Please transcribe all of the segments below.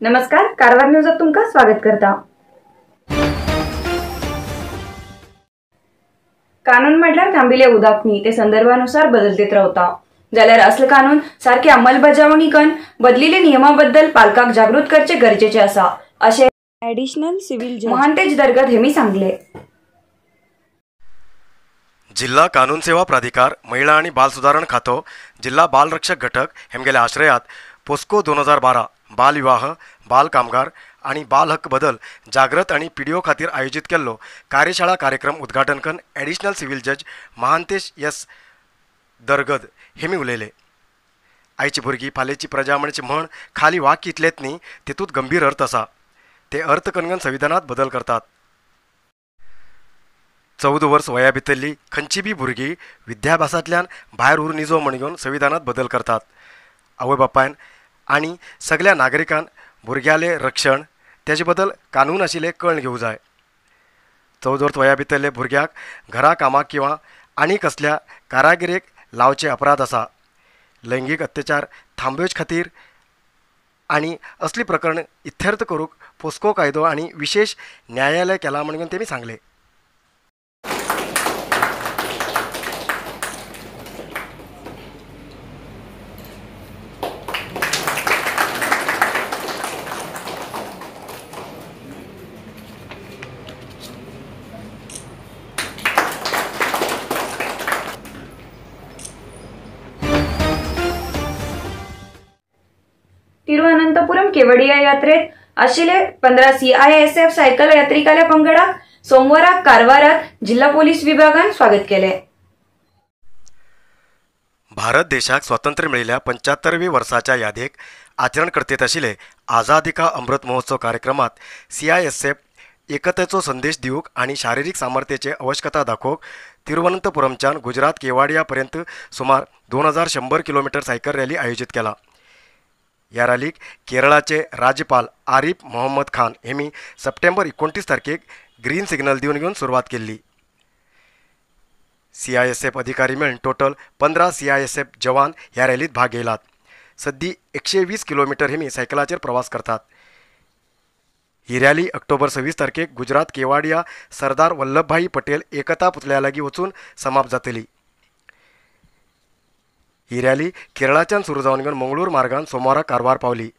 नमस्कार, कारवार न्यूजात तुमकां स्वागत करता। कानून म्हटल्यार थांबिले उदक न्ही, ते संदर्भानुसार बदलतेत रावता। जाल्यार असले कानून सारखे अंमलबजावणी कन बदलिले नियमाबद्दल पालकांक जागृत करचे गरजेचे आसा, अशें ॲडिशनल सिव्हिल जज महांतेश दरगत हेमी सांगले। जिल्हा कानून सेवा प्राधिकार, महिला आणि बाल सुधारण खातो, जिल्हा बालरक्षक घटक हेमगेल्या आश्रयात पोस्को 2012 बालविवाह, बाल कामगार आणि बाल हक्क बदल जागृत आणि पीडीओ खातीर आयोजित केल्लो कार्यशाळा कार्यक्रम उद्घाटन कन ॲडिशनल सिव्हिल जज महांतेश एस दरगद हेमी उलयले। आयची भुरगीं फाल्याची प्रजा म्हणचे म्हण खाली वाक्य इतलेंच न्ही, तेतूंत गंभीर अर्थ आसा। ते अर्थ कनगन संविधानात बदल करतात। 14 वर्स वया भितरली खंयची बी भुरगीं विद्याभ्यासांतल्यान भायर उरूं निजो म्हण घेवन संविधानात बदल करतात। आवय बापायन आनी सगळ्या नागरिकान भुरग्याले रक्षण तेजे बदल कानून आशिल्ले कळण घेवंक जाय। 14 वर्स वया भितरले भुरग्याक घरा कामाक किंवा आनी कसल्या कारागिरेक लावचे अपराध आसा। लैंगीक अत्याचार थांबोवचे खातीर आनी असली प्रकरण इत्यर्थ करूंक पोस्को कायदो आनी विशेष न्यायालय केला म्हणून तेमी सांगले। तिरुअनंतपुरम केवडिया यात्रेत आशिल्ले 15 CISF cycle यात्रिकाल्या पंगडाक सोमवाराक कारवारात जिल्हा पोलीस विभागान स्वागत केले। भारत देशाक स्वातंत्र्य मेळिल्ल्या 75वी वर्साच्या यादेक आचरण करतेत आशिल्ले आझादी का अमृत महोत्सव कार्यक्रमात CISF एकतेचो संदेश दिवंक आनी शारिरीक सामर्थ्याचे आवश्यकता दाखोवंक तिरुवनंतपुरमच्यान गुजरात केवाडिया पर्यंत सुमार 2100 किलोमीटर सायकल रॅली आयोजित केला। ह्या रॅलीक केरळाचे राज्यपाल आरिफ मोहम्मद खान हेमी सप्टेंबर 29 तारखेक ग्रीन सिग्नल दिवन घेवन सुरवात केल्ली। CISF अधिकारी मेळून टोटल 15 CISF जवान ह्या रॅलीत भाग घेयलात। सद्दी 120 किलोमीटर हेमी सायकलाचेर प्रवास करतात। ही रॅली ऑक्टोबर 26 तारखेक गुजरात केवाडिया सरदार वल्लभभाई पटेल एकता पुतळ्या लागीं वचून समाप्त जातली। ही रॅली केरळाच्यान सुरू जावन घेवन मंगळूर मार्गान सोमवारा कारवार पावली।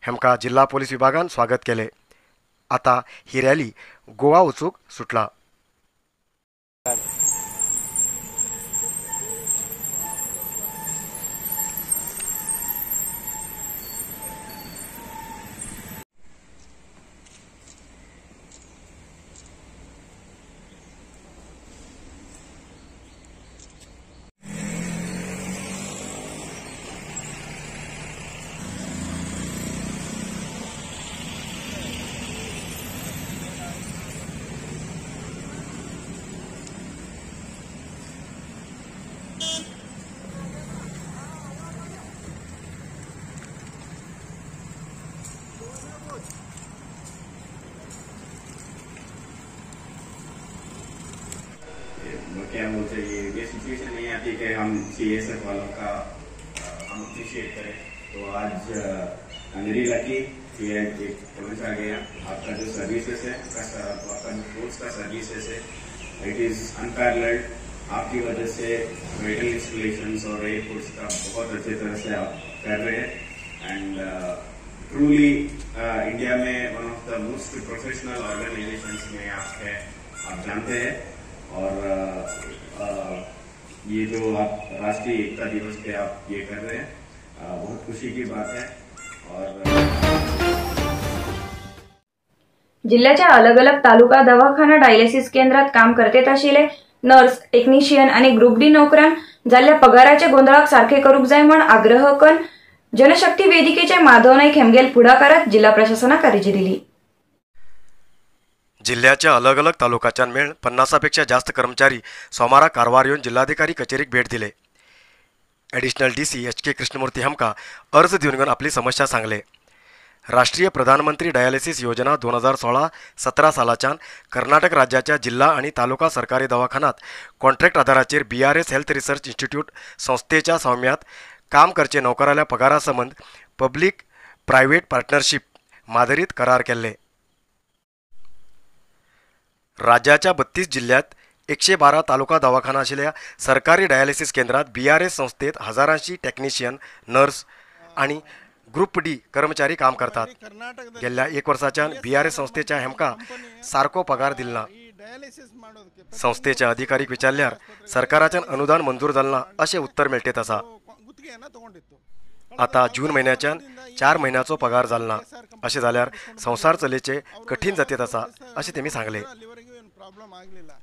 हेमका जिल्हा पोलीस विभागान स्वागत केले। आता ही रॅली गोवा वचूंक सुटला। क्या बोलते हैं, ये सिचुएशन नहीं आती कि हम CISF वालों का हम अप्रिशिएट करें। तो आज वेरी लकी कि एक पहुँच आ गया। आपका जो सर्विसेस है, आपका जो फोर्स का सर्विसेस है, it is unparalleled. आपकी वजह से मेटल इंस्टॉलेशंस और एयरपोर्ट्स का बहुत अच्छे तरह से आप कर रहे हैं। एंड ट्रूली इंडिया में one of the most professional organisations में आप है, आप जानते हैं। और ये जो आप राष्ट्रीय एकता दिवस पे आप ये कर रहे हैं, बहुत खुशी की बात है। और जिल्ह्याच्या अलग अलग तालुका दवाखाना डायलिसिस केंद्रात काम करतेत आशिल्ले नर्स, टेक्निशियन आणि ग्रुप डी नोकरांक जाल्ल्या पगाराचे गोंदळाक सारखे करूंक जाय म्हण आग्रह कन जनशक्ती वेदिकेचे माधव नाईक हेमगेल फुडाकारात जिल्हा प्रशासनाक अर्जी दिली। जिल्ह्याच्या अलग अलग तालुकाच्यान मेळ 50 पेक्षा जास्त कर्मचारी सोमारा कारवार येवन जिल्हाधिकारी कचेरीक भेट दिले। ॲडिशनल DC HK Krishnamurthy हमका अर्ज दिवन घेवन आपली समस्या सांगले। राष्ट्रीय प्रधानमंत्री डायलिसिस योजना 2016-17 सालाच्यान कर्नाटक राज्याच्या जिल्हा आणि तालुका सरकारी दवाखान्यात contract आधाराचेर BRS health research institute संस्थेच्या सौम्यात काम करचे नोकराल्या पगारा संबंद पब्लिक प्रायव्हेट पार्टनरशिप मादरीत करार केल्ले. राज्याच्या 32 जिल्ह्यात 112 तालुका दवाखाना आशिल्ल्या सरकारी डायलिसिस केंद्रात बीआरएस संस्थेत हजारांशी टेक्निशियन, नर्स आणि ग्रुप डी कर्मचारी काम करतात. गेल्या एक वर्षाच्यान बीआरएस संस्थेच्या हेमका सारको पगार दिला ना. संस्थेच्या अधिकारीक विचारल्यार सरकाराच्यान अनुदान मंजूर जालें ना अशें उत्तर मेळटेत आसा. आता जून म्हयन्याच्यान 4 म्हयन्याचो पगार जालो ना. अशें जाल्यार संवसार चलेचे कठीण जातीत आसा अशें तेमी सांगलें.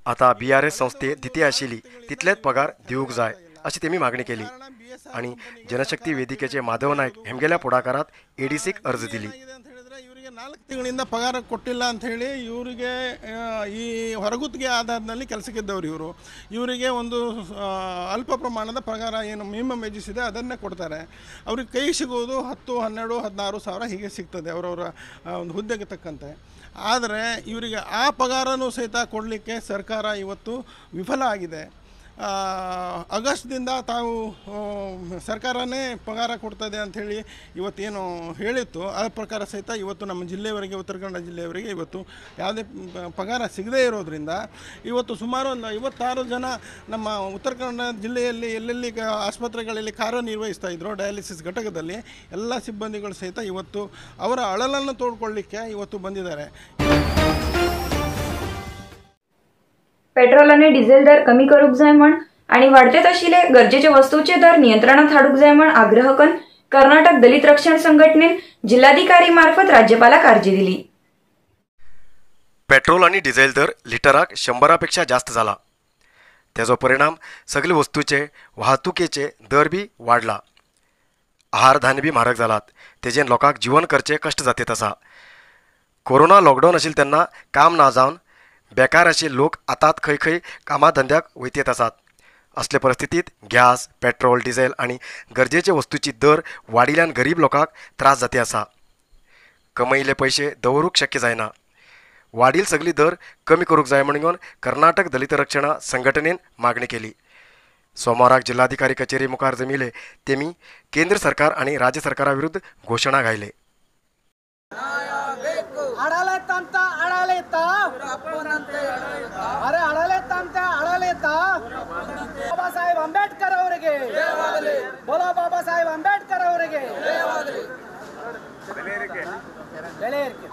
आता बीआरएस संस्थे दिती आशिल्ली तितलेच पगार दिवंक जाय अशी तेमी मागणी केली आनी जनशक्ती वेदिकेचे माधव नायक हेमगेल्या फुडाकारात एडीसीक अर्ज दिली. 4 ತಿಂಗಳಿಂದ ಪಗಾರ ಕೊಟ್ಟಿಲ್ಲ ಅಂಥೇಳಿ ಇವರಿಗೆ ಈ ಹೊರಗುತ್ತಿಗೆ ಆಧಾರದಲ್ಲಿ ಕೆಲಸಕ್ಕಿದ್ದವರು ಇವರು ಇವರಿಗೆ ಒಂದು ಅಲ್ಪ ಪ್ರಮಾಣದ ಪಗಾರ ಏನು ಮಿನಿಮಮ್ ವೇಜಸ್ ಇದೆ ಅದನ್ನೇ ಕೊಡ್ತಾರೆ. ಅವ್ರಿಗೆ ಕೈ ಸಿಗೋದು 10, 12, 16 ಸಾವಿರ ಹೀಗೆ ಸಿಗ್ತದೆ ಅವರವರ ಒಂದು ಹುದ್ದೆಗೆ ತಕ್ಕಂತೆ. ಆದರೆ ಇವರಿಗೆ ಆ ಪಗಾರನೂ ಸಹಿತ ಕೊಡಲಿಕ್ಕೆ ಸರ್ಕಾರ ಇವತ್ತು ವಿಫಲ ಆಗಿದೆ. ಆಗಸ್ಟ್ದಿಂದ ತಾವು ಸರ್ಕಾರನೇ ಪಗಾರ ಕೊಡ್ತದೆ ಅಂಥೇಳಿ ಇವತ್ತೇನು ಹೇಳಿತ್ತು ಆ ಪ್ರಕಾರ ಸಹಿತ ಇವತ್ತು ನಮ್ಮ ಜಿಲ್ಲೆಯವರೆಗೆ, ಉತ್ತರ ಕನ್ನಡ ಜಿಲ್ಲೆಯವರೆಗೆ ಇವತ್ತು ಯಾವುದೇ ಪಗಾರ ಸಿಗದೇ ಇರೋದರಿಂದ ಇವತ್ತು ಸುಮಾರು ಒಂದು 56 ಜನ ನಮ್ಮ ಉತ್ತರ ಕನ್ನಡ ಜಿಲ್ಲೆಯಲ್ಲಿ ಎಲ್ಲೆಲ್ಲಿ ಆಸ್ಪತ್ರೆಗಳಲ್ಲಿ ಕಾರ್ಯನಿರ್ವಹಿಸ್ತಾ ಇದ್ದರು ಡಯಾಲಿಸಿಸ್ ಘಟಕದಲ್ಲಿ ಎಲ್ಲ ಸಿಬ್ಬಂದಿಗಳು ಸಹಿತ ಇವತ್ತು ಅವರ ಅಳಲನ್ನು ತೋಡ್ಕೊಳ್ಳಿಕ್ಕೆ ಇವತ್ತು ಬಂದಿದ್ದಾರೆ. पेट्रोल आणि डिझेल दर कमी करूक जाय म्हण आणि वाढते आशिल्ले गरजेचे वस्तूचे दर नियंत्रणात हाडूक जाय म्हण आग्रह करून कर्नाटक दलित रक्षण संघटनेन जिल्हाधिकारी मार्फत राज्यपालाक अर्जी दिली. पेट्रोल आणि डिझेल दर लिटराक 100 पेक्षा जास्त झाला. त्याचो परिणाम सगळे वस्तूचे वाहतुकीचे दर बी वाढला. आहार धान्य बी म्हारग जालात. तेजेन लोकांक जीवन करचे कष्ट जातेत आसा. कोरोना लॉकडाऊन आशिल्लें तेन्ना काम ना जावन बेकार आशिल्ले लोक आतात खंय खंय कामा धंद्याक वयतेत आसात. असले परिस्थितीत गॅस, पेट्रोल, डिझेल आनी गरजेचे वस्तूची दर वाडिल्ल्यान गरीब लोकांक त्रास जाते आसा. कमयिल्ले पयशे दवरूंक शक्य जायना. वाडील सगळी दर कमी करूंक जाय म्हणून कर्नाटक दलित रक्षणा संघटनेन मागणी केली. सोमाराक जिल्हाधिकारी कचेरी मुखार जमिले तेमी केंद्र सरकार आनी राज्य सरकारा विरुद्ध घोशणा घायले. बाबासाहेब आंबेडकर ಅವರಿಗೆ बोलो, बाबासाहेब आंबेडकर ಅವರಿಗೆ ಬೆಲೆ ಏರಿಕೆ.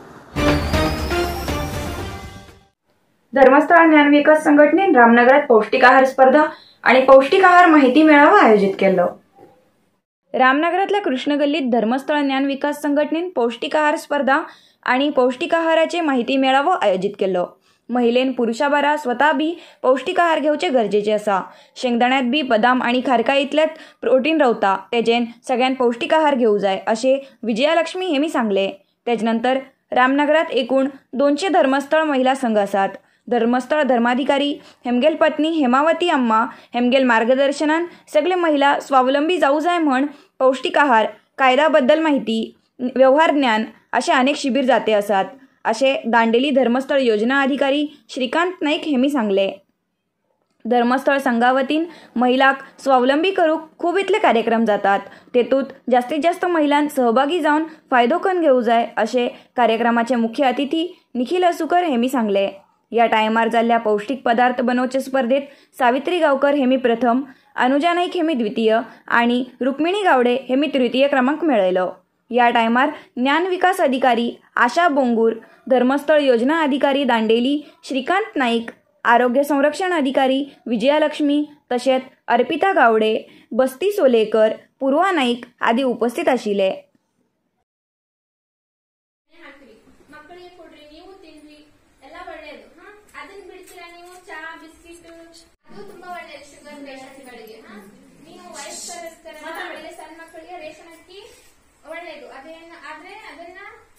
धर्मस्थळ ज्ञान विकास संघटनेन रामनगरात पौष्टिक आहार स्पर्धा आणि पौष्टिक आहार माहिती मेळावा आयोजित केलो. रामनगरातल्या कृष्ण गल्लीत धर्मस्थळ ज्ञान विकास संघटनेन पौष्टिक आहार स्पर्धा आणि पौष्टिक आहाराचे माहिती मेळावो आयोजित केलो. महिलेन पुरुषा बारा स्वतः बी पौष्टिक आहार घेवचे गरजेचे आसा. शेंगदाण्यात बी बदाम आणि खारकाईतल्यात प्रोटीन रवता, तेजेन सगळ्यान पौष्टिक आहार घेऊ जाय असे विजयालक्ष्मी हेमी सांगले. तेज नंतर रामनगरात एकूण 200 धर्मस्थळ महिला संघ आसात. धर्मस्थळ धर्माधिकारी हेमगेल पत्नी हेमावती अम्मा हेमगेल मार्गदर्शनान सगळे महिला स्वावलंबी जाऊ जाय म्हण पौष्टिक आहार, कायद्याबद्दल माहिती, व्यवहार ज्ञान असे अनेक शिबिर जाते आसात असे दांडेली धर्मस्थळ योजना अधिकारी श्रीकांत नाईक हेमी सांगले. धर्मस्थळ संघावतीन महिलाक स्वावलंबी करूक खूब इतले कार्यक्रम जातात, तेतूत जास्तीत जास्त महिलां सहभागी जावन फायदो करून घेऊ जाय असे कार्यक्रमाचे मुख्य अतिथी निखिल असुकर हेमी सांगले. या टायमार जाल्ल्या पौष्टिक पदार्थ बनवचे स्पर्धेत सावित्री गावकर हेमी प्रथम, अनुजा नाईक हेमी द्वितीय आणि रुक्मिणी गावडे हेमी तृतीय क्रमांक मेळयलो. या टायमार ज्ञान विकास अधिकारी आशा बोंगूर, धर्मस्थळ योजना अधिकारी दांडेली श्रीकांत नाईक, आरोग्य संरक्षण अधिकारी विजयालक्ष्मी तशेंच अर्पिता गावडे, बस्ती सोलेकर, पूर्वा नाईक आदी उपस्थित आशिल्ले.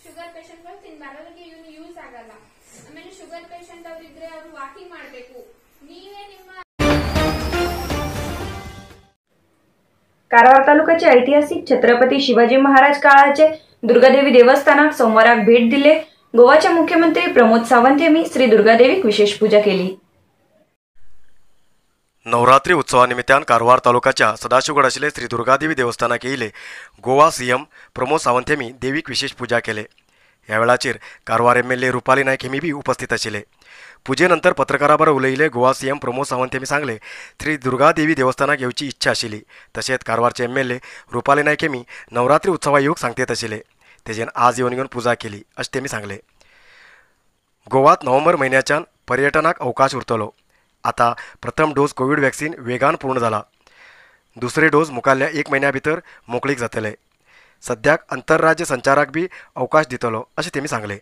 ಶುಗರ್ ಪೇಷಂಟ್ಗಳು ತಿನ್ಬಾರ್ದು, ಅವರಿಗೆ ಏನು ಯೂಸ್ ಆಗಲ್ಲ. ಆಮೇಲೆ ಶುಗರ್ ಪೇಷಂಟ್ ಅವರಿದ್ರೆ ಅವರು ವಾಕಿಂಗ್ ಮಾಡಬೇಕು. ನೀವೇ ನಿಮ್ಮ कारवार तालुक्याचे ऐतिहासिक छत्रपती शिवाजी महाराज काळाचे दुर्गादेवी देवस्थानाक सोमवाराक भेट दिले. गोवाचे मुख्यमंत्री प्रमोद सावंत यांनी श्री दुर्गादेवीक विशेष पूजा केली. नवरात्री उत्सवानिमित्तान कारवार तालुक्याच्या सदाशिवगड आशिल्ले श्री दुर्गादेवी देवस्थानाक येयले गोवा सीएम प्रमोद सावंत यांनी देवीक विशेष पूजा केले. ह्या वेळाचेर कारवार एमएलए रुपाली नायक हेमी बी उपस्थित आशिल्ले. पुजे नंतर पत्रकारां बरोबर उलयले गोवा सीएम प्रमोद सावंत हेमी सांगले श्री दुर्गादेवी देवस्थानाक येवची इच्छा आशिल्ली. तशेंच कारवारचे एमएलए रुपाली नायक हेमी नवरात्री उत्सवा येवंक सांगतेत आशिल्ले. तेजेन आज येवन घेवन पुजा केली अशें तेमी सांगले. गोवात नोव्हेंबर म्हयन्याच्यान पर्यटनाक अवकाश उरतलो. आतां प्रथम डोस कोवीड वॅक्सिन वेगान पूर्ण जाला. दुसरे डोस मुखाल्ल्या एक म्हयन्या भितर मोकळीक जातले. सद्याक आंतरराज्य संचाराक बी अवकाश दितलो अशें तेमी सांगले.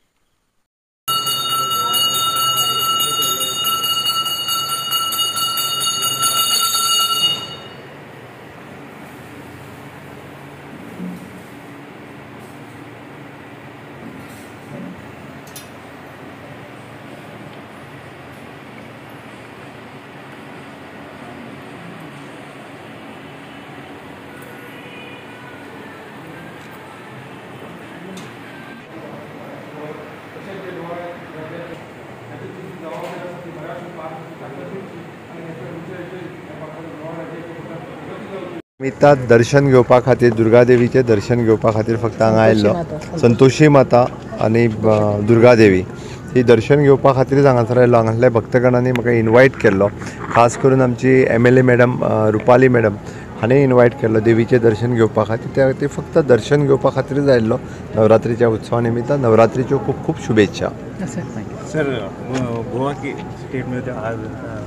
निमित्तात दर्शन घेवपा खातीर दुर्गादेवीचें दर्शन घेवपा खातीर फक्त हांगा आयिल्लो. संतोषी माता आनी दुर्गादेवी ही दर्शन घेवपा खातीरच हांगासर आयिल्लो. हांगासल्या भक्तगणांनी म्हाका इनवायट केल्लो, खास करून आमची MLA madam Rupali madam हांणी इनवायट केल्लो देवीचें दर्शन घेवपा खातीर. त्या खातीर फक्त दर्शन घेवपा खातीरच आयिल्लो. नवरात्रीच्या उत्सवा निमित्तान नवरात्रीच्यो खूब खूब शुभेच्छा. सर, गोवा के स्टेट में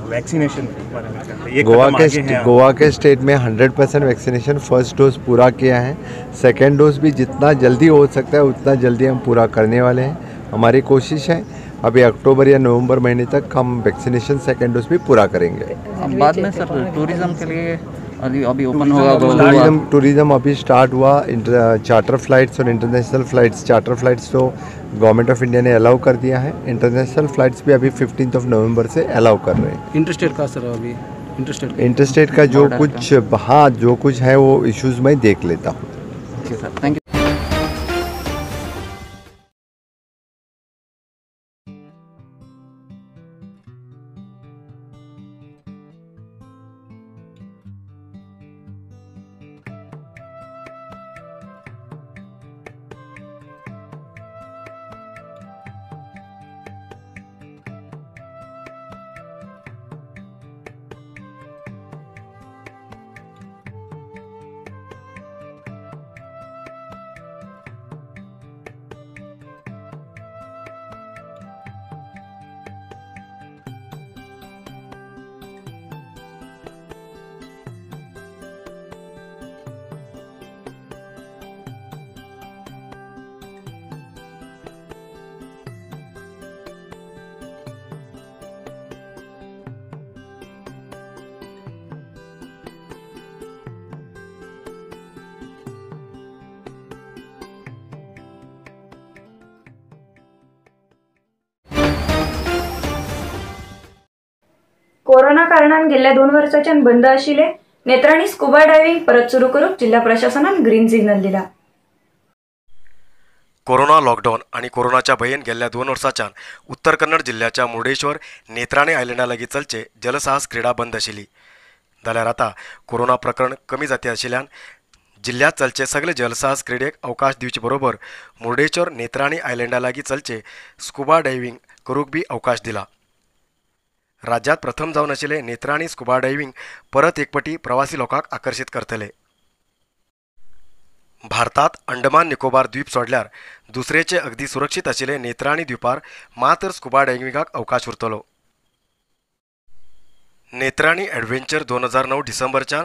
वैक्सीनेशन गोवा के स्टेट में 100% वैक्सीनेशन फर्स्ट डोज पूरा किया है. सेकेंड डोज भी जितना जल्दी हो सकता है उतना जल्दी हम पूरा करने वाले हैं. हमारी कोशिश है अभी अक्टूबर या नवंबर महीने तक हम वैक्सीनेशन सेकेंड डोज भी पूरा करेंगे. बाद में सर टूरिज्म के लिए अभी ओपन होगा. टूरिज्म अभी स्टार्ट हुआ. चार्टर फ्लाइट्स और इंटरनेशनल फ्लाइट्स, चार्टर फ्लाइट्स तो गवर्नमेंट ऑफ इंडिया ने अलाउ कर दिया है. इंटरनेशनल फ्लाइट्स भी अभी 15 नवंबर से अलाउ कर रहे हैं. इंटरस्टेट का सर अभी इंटरस्टेट का जो कुछ, हाँ जो कुछ है वो इश्यूज मैं देख लेता हूँ. Sir, thank you. Corona कारणान गेल्या 2 वर्षाच्यान बंद आशिल्ले नेत्राणी स्कुबा डायव्हिंग परत सुरू करूक जिल्हा प्रशासनान ग्रीन सिग्नल दिला. कोरोना लॉकडाऊन आणि कोरोनाच्या भयेन गेल्या 2 वर्षाच्यान उत्तर कन्नड जिल्ह्याच्या मुर्डेश्वर नेत्राणी आयलंडा लागीं चलचे जलसाहस क्रीडा बंद आशिल्ली. जाल्यार आतां कोरोना प्रकरण कमी जाती आशिल्ल्यान जिल्ह्यात चलचे सगळे जलसाहस क्रीडेक अवकाश दिवचे बरोबर मुर्डेश्वर नेत्राणी आयलंडा लागीं चलचे स्कुबा डायव्हिंग करूक बी अवकाश दिला. राज्यात प्रथम जावन आशिल्ले नेत्राणी स्कुबा डायव्हिंग परत एकपटी प्रवासी लोकांक आकर्शीत करतले. भारतात अंडमान निकोबार द्वीप सोडल्यार दुसरेचे अगदी सुरक्षीत आशिल्ले नेत्राणी द्वीपार मात्र स्कुबा डायव्हिंगाक अवकाश उरतलो. नेत्राणी ॲडव्हेंचर 2009 डिसेंबरच्या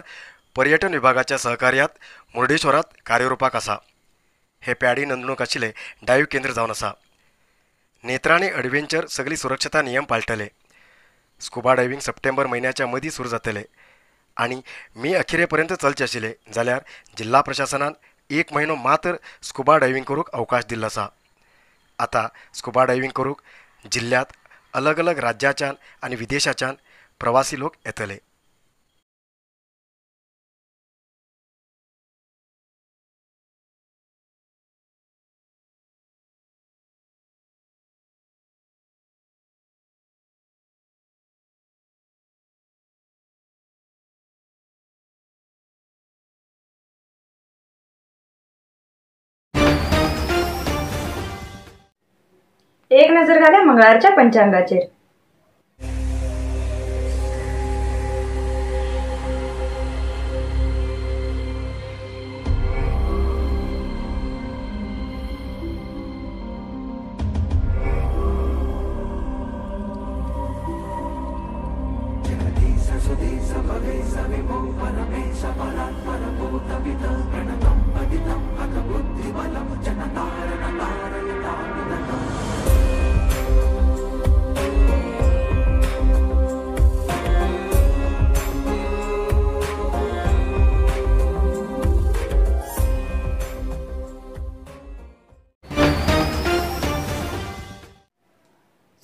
पर्यटन विभागाच्या सहकार्यात मुर्डेश्वरात कार्यरूपाक आसा. हे प्याडी नोंदणूक आशिल्ले डायव्ह केंद्र जावन आसा. नेत्राणी ॲडव्हेंचर सगळी सुरक्षता नियम पाळटले. स्कुबा डायव्हिंग सप्टेंबर म्हयन्याच्या मदीं सुरू जातले आनी मे अखेरेपर्यंत चलचे आशिल्ले. जाल्यार जिल्हा प्रशासनान 1 म्हयनो मात्र स्कुबा डायव्हिंग करूंक अवकाश दिल्लो आसा. आतां स्कुबा डायव्हिंग करूंक जिल्ल्यांत अलग अलग राज्याच्यान आनी विदेशाच्यान प्रवासी लोक येतले. एक नजर घाल्या मंगळारच्या पंचांगाचेर.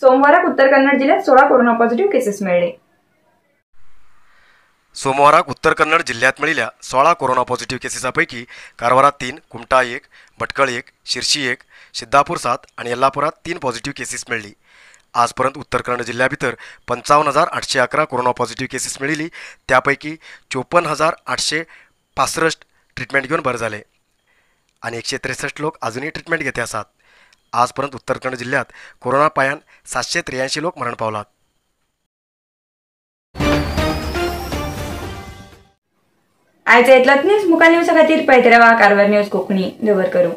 सोमवाराक उत्तर कन्नड जिल्ह्यात 16 कोरोना पॉझिटिव्ह केसेस मेळ्ळे. सोमवाराक उत्तर कन्नड जिल्ह्यात मेळिल्ल्या 16 कोरोना पॉझिटिव्ह केसेसापैकी कारवारात 3, कुमटा 1, भटकळ 1, शिरशी 1, सिद्धापूर 7 आणि येल्लापुरात 3 पॉझिटिव्ह केसेस मेळ्ळी. आजपर्यंत उत्तर कन्नड जिल्ह्या भितर 55,811 कोरोना पॉझिटिव्ह केसेस मेळिल्ली. त्यापैकी 54,865 ट्रिटमेंट घेवन बरे जाले आनी 163 लोक अजूनही ट्रिटमेंट घेते आसात. आजपर्यंत उत्तर कन्नड जिल्ह्यात कोरोना पायान 783 लोक मरण पावलात. आयचा इतलोच न्यूज. मुखार न्यूजा खातीर पळयत रावा कारवार न्यूज कोंकणी. दवर करूं.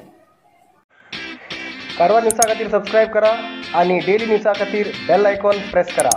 कारवार न्यूजा खातीर सबस्क्रायब करा आणि डेली न्यूजा खातीर बेल आयकॉन प्रेस करा.